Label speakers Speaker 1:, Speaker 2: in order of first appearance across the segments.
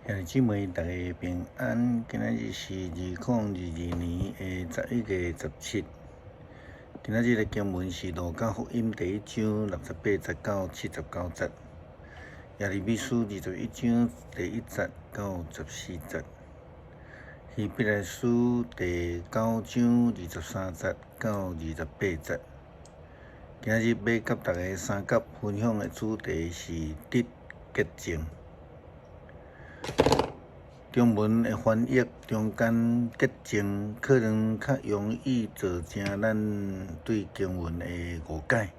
Speaker 1: 兄弟姊妹，大家平安。今仔日是2022年的11月17。今仔日的經文是《路加福音》第一章68節到79節，耶利米書21章第1節到14節，希伯來書第九章23節到28節。今仔日欲佮大家相佮分享的主題是得潔淨。中文的翻譯中間潔淨，可能較容易造成咱對經文的誤解。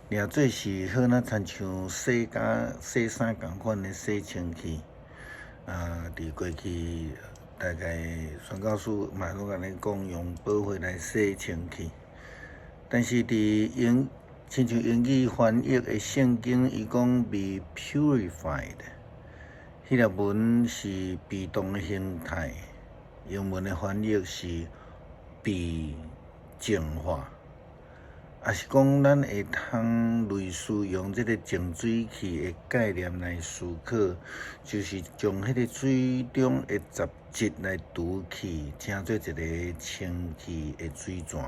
Speaker 1: 掠做是好若親像洗甲洗衫仝款的洗清氣。啊，佇過去大概宣教師嘛攏按呢講，用寶血來洗清氣。但是佇英親像英語翻譯的聖經，伊講 be purified。彼個文是被動的形態，英文的翻譯是被淨化，抑是講咱會通類似用這個淨水器的概念來思考，就是將彼個水中的雜質來除去，成做一个清氣的水泉。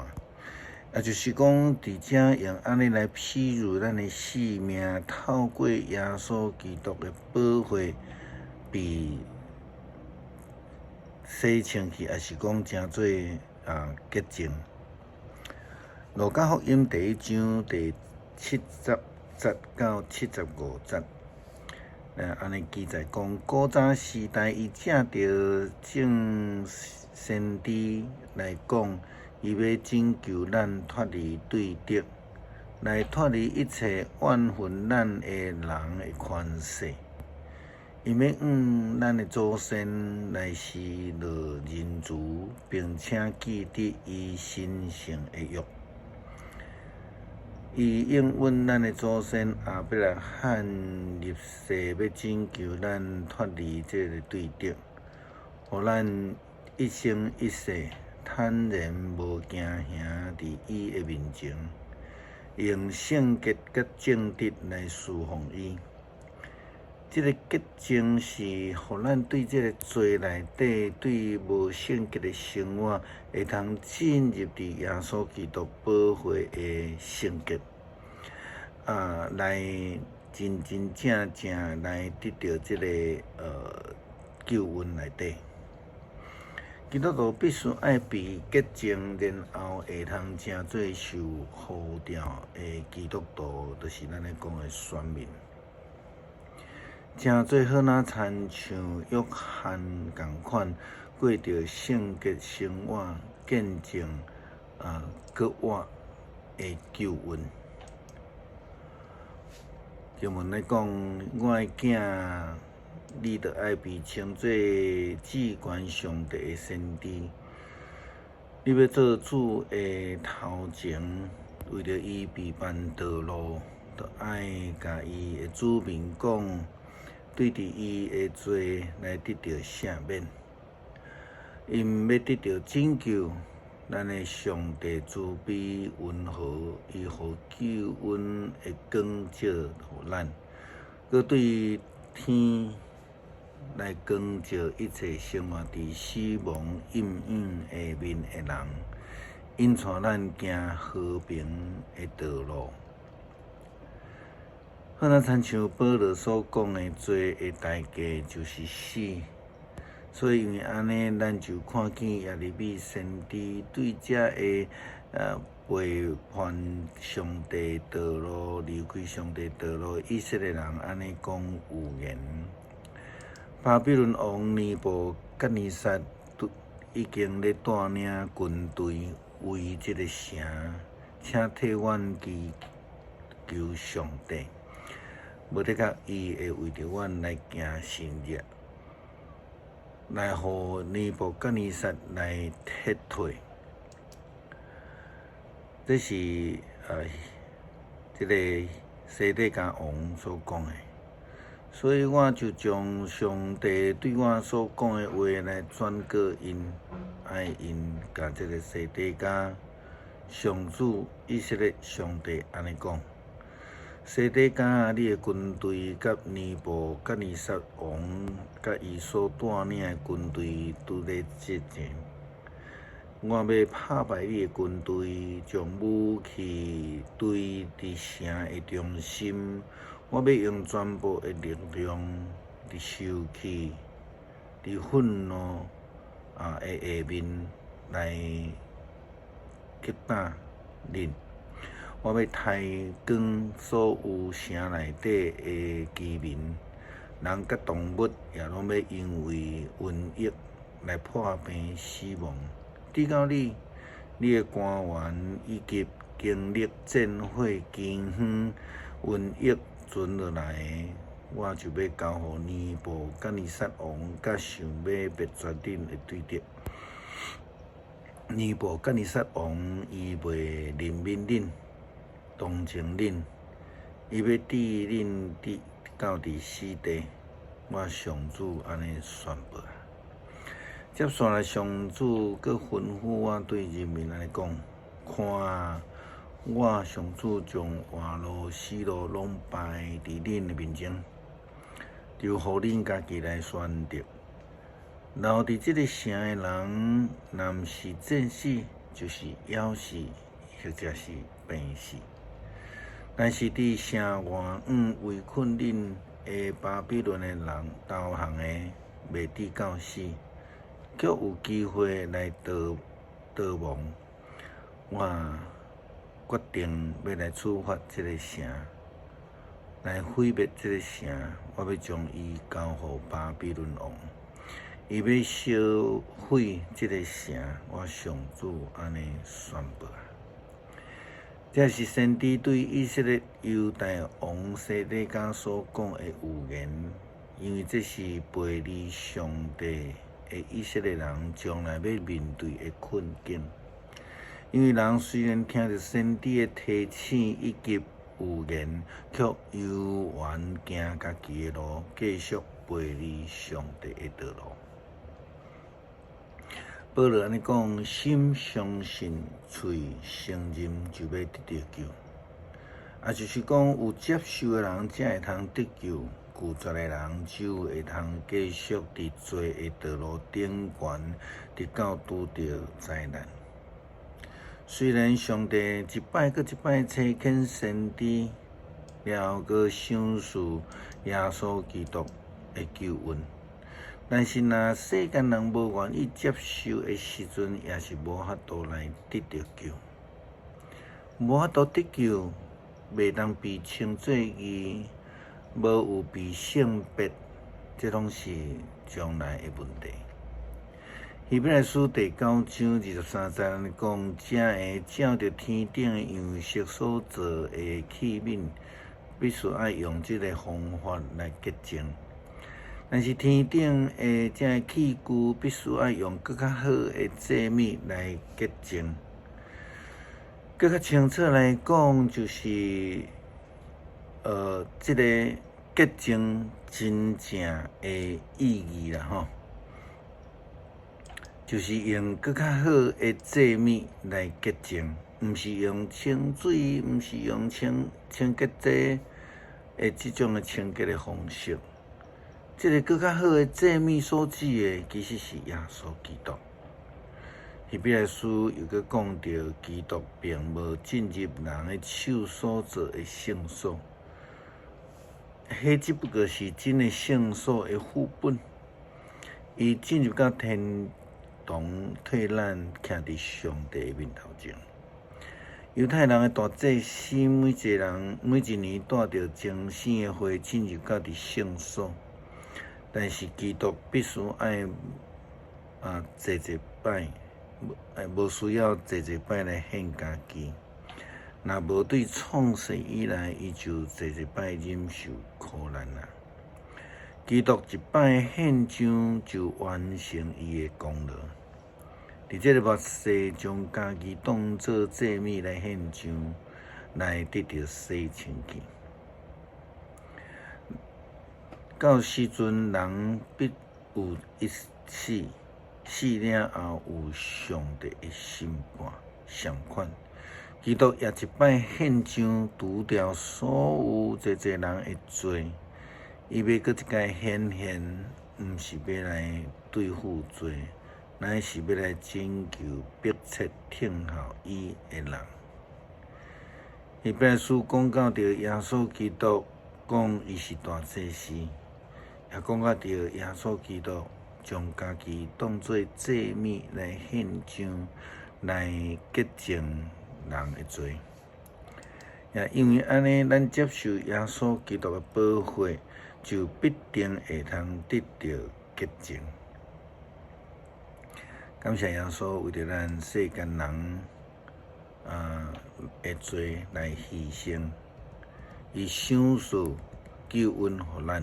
Speaker 1: 也就是講，佇遮用按呢來譬喻咱的性命，透過耶穌基督的寶血被洗清氣，抑是講成做啊潔淨。路加福音第一章第70節到75節，按呢記載講，古早時代伊藉著眾先知來講，伊欲拯救咱脫離對敵，來脫離一切怨恨咱的人的權勢。伊欲向咱的祖先來施落仁慈，並且記得伊神聖的約。伊應允咱的祖先亞伯拉罕立誓，欲拯救咱脫離這个對敵，予咱一生一世坦然無驚嚇佇伊的面前，用聖潔佮正直來事奉伊。這个潔淨是予咱對這个罪內底、對無聖潔的生活，會通進入佇耶穌基督寶血的聖潔，啊，來真真正正來得著這个救恩內底。基督徒必須愛被潔淨，然後會通成做受呼召的基督徒，就是咱咧講的選民。成做好若親像約翰仝款，過著聖潔生活，見證啊，閣活的救恩。經文咧講，我的囝，你著愛被稱做至懸上帝的先知。你欲做主的頭前，為著伊備辦道路，著愛共伊的子民講，對佇伊的罪來得著赦免。𪜶欲得著拯救，咱的上帝慈悲溫和，伊予救恩的光照予咱，閣對天來光照一切生活佇死亡陰影下面的人，引帶咱行和平的道路。好若親像保羅所講的，罪的代價就是死。所以因為按呢，咱就看見耶利米先知對這个背叛上帝道路、離開上帝道路以色列人按呢講預言。巴比倫王尼布甲尼撒都已經咧帶領軍隊圍這个城，請替阮祈求上帝。無的確，伊會為著阮來行神蹟，來予尼布甲尼撒來撤退。這是這个西底家王所講的，所以我就將上帝對我所講的話來轉告𪜶，愛𪜶共這个西底家上主以色列上帝按呢講。西底家，你的軍隊佮尼布甲尼撒王佮伊所帶領的軍隊拄咧作戰。我欲拍敗你的軍隊，將武器堆佇城的中心。我欲用全部的力量，佇受氣、佇憤怒的下面來擊打恁。我欲刣光所有城內底的居民，人佮動物也攏欲因為瘟疫來破病死亡。直到你、你的官員以及經歷戰火、饑荒、瘟疫存落來的，我就欲交予尼布甲尼撒王佮想欲滅絕恁的對敵。尼布甲尼撒王伊袂憐憫恁，同情恁，伊欲置恁佇到佇死地。我上主按呢宣布。接紲來，上主閣吩咐我對人民按呢講：看啊，我上主將活路死路攏擺佇恁的面前，就予恁家己來選擇。留佇這个城的人，若毋是戰死，就是枵死，或者是病死。但是佇城外向圍困恁的巴比倫的人投降的，袂致到死，卻有機會來逃亡。我決定欲來處罰這个城，來毀滅這个城。我欲將伊交予巴比倫王，伊欲燒毀這个城。我上主按呢宣布。這是先知對以色列猶大王西底家所講的預言，因為這是背離上帝的以色列人將來欲面對的困境。因為人雖然聽著先知的提醒以及預言，卻猶原行家己的路，繼續背離上帝的道路。保羅按呢講：心相信，喙承認，就欲得著救。也就是講，有接受的人才會通得救，拒絕的人只有會通繼續佇罪的道路頂懸，直到拄著災難。雖然上帝一擺閣一擺差遣先知，了後閣賞賜耶穌基督的救恩，但是若世間人無願意接受的時陣，也是無法度來得著救。無法度得救，袂當被稱做義，無有被聖別，這攏是將來的問題。希伯來書第九章23節按呢講，才會照著天頂的樣式所造的器皿，必須愛用這个方法來潔淨。但是天頂的這个器具，必須愛用閣較好的祭物來潔淨。閣較清楚來講，就是這个潔淨真正的意義啦，吼。就是用閣較好的祭物來潔淨，毋是用清水，毋是用清潔劑的這種的清潔的方式。這个閣較好的祭物所指的，其實是耶穌基督。希伯來書又閣講著，基督並無進入人的手所造的聖所，彼只不過是真的聖所的副本。伊進入到天堂，替咱徛佇上帝的面頭前。猶太人的大祭司每一个人每一年帶著全牲的血進入到佇聖所，但是基督必須愛濟濟擺，無需要濟濟擺來獻家己。若無對創世以來，伊就濟濟擺忍受苦難啊！基督一擺獻上就完成伊的功勞。佇這个末世，將家己當做祭物來獻上，來得著洗清去。到時陣，人必有一死，死了後有上帝的審判，相款，基督也一擺獻上除掉所有濟濟人的罪，伊欲閣一擺顯現，毋是欲來對付罪，乃是欲來拯救迫切等候伊的人。希伯來書講到著耶穌基督講伊是大祭司，也講到著耶穌基督將家己當做祭物來獻上，來潔淨人的罪。也因為按呢，咱接受耶穌基督的寶血，就必定會通得著潔淨。感謝耶穌為著咱世間人的罪來犧牲，伊賞賜救恩予咱，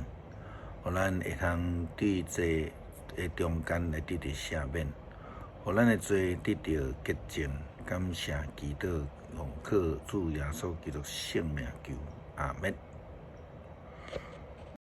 Speaker 1: 予咱會通佇罪的中間來得著赦免，予咱的罪得著潔淨。感謝基督，奉靠主耶穌基督聖名求，阿們。